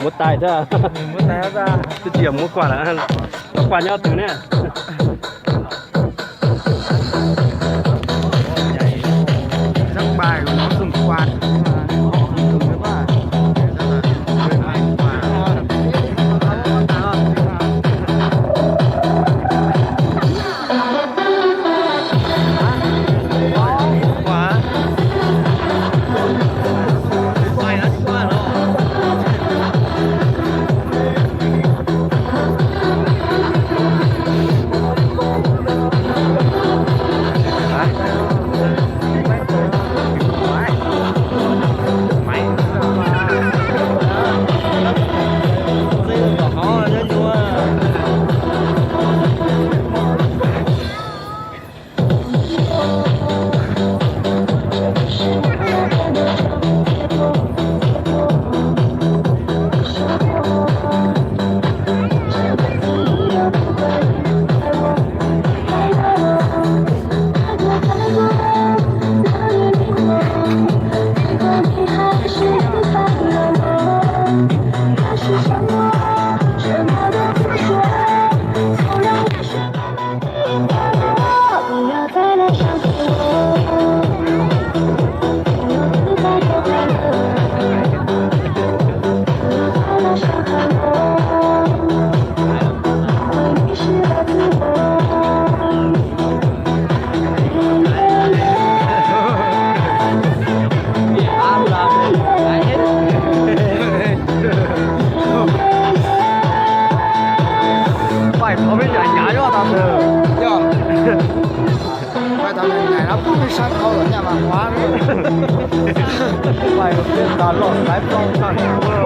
Muab tais thiab. Twb tsis yog muab kuaj lawm, los kuaj nyob twg ne? Pais thov peb yam nyav yog tas ntawd. Yog. Pais thov nyaim nyaim no pub peb sab khau los nyaj mas huav. Pais peb tas los laiv ploog tag nrho.